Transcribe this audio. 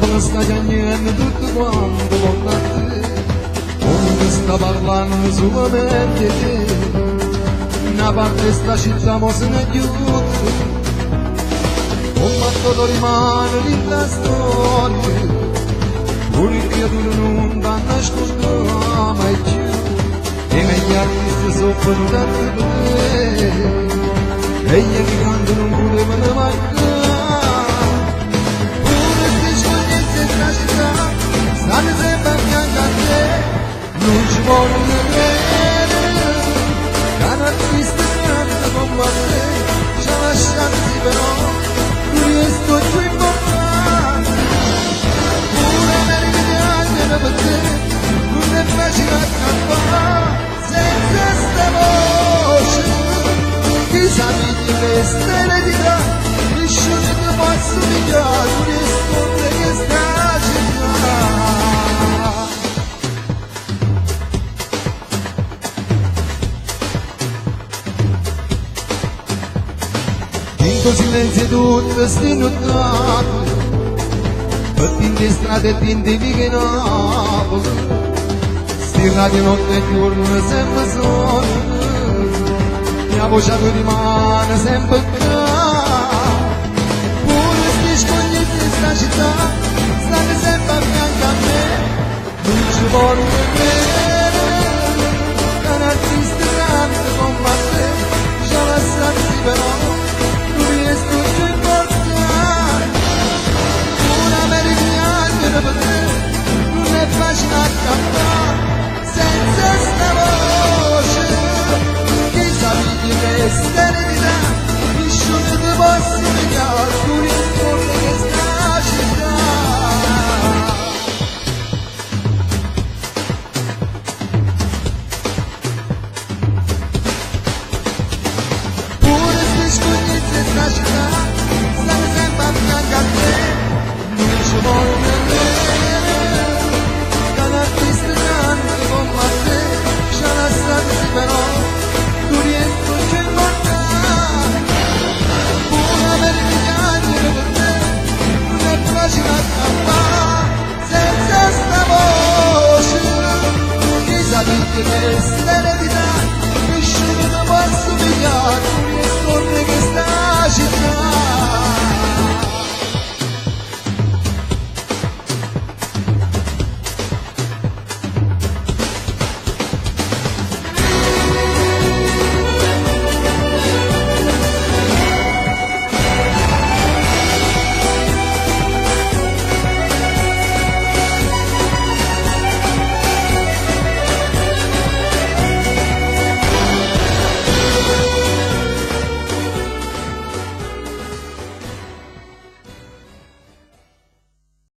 Napoli sta chiagnendo tutto quanto vonno a te. 'O munno sta parlanno sulamente 'e te. Na parte 'e sta città mo se n'è ghiuta. Comm' a Totò rimane dint' 'a storia. Pure 'e criature nun t'hanna scurdà mai cchiù. 'E megli artiste so' venute a te vedè. E gli emigranti nun putevano mancà. Pure 'sti scugnizzi 'e 'sta città stanno sempe a fianco a te. Nun ce vonno credere ca n'artista grande comm' a te ce ha lasciato sì però tu rieste 'o cchiù importante. Pure 'America chiagneno pe' te, nun è facile a campà senza 'sta voce. Chi s' 'a piglia chesta eredità, nisciuno te po' assumiglià, tu rieste 'o rre 'e chesta città. Dint' 'o silenzio 'e tutte 'sti nuttate, pe' dint' 'e strade e dint' 'e viche 'e Napule, 'sti radio notte e juorno sempe sonano, e 'a voce tua rimane sempe ccà. Pure 'sti scugnizzi 'e 'sta città stanno sempe a fianco a me, nun ce vonno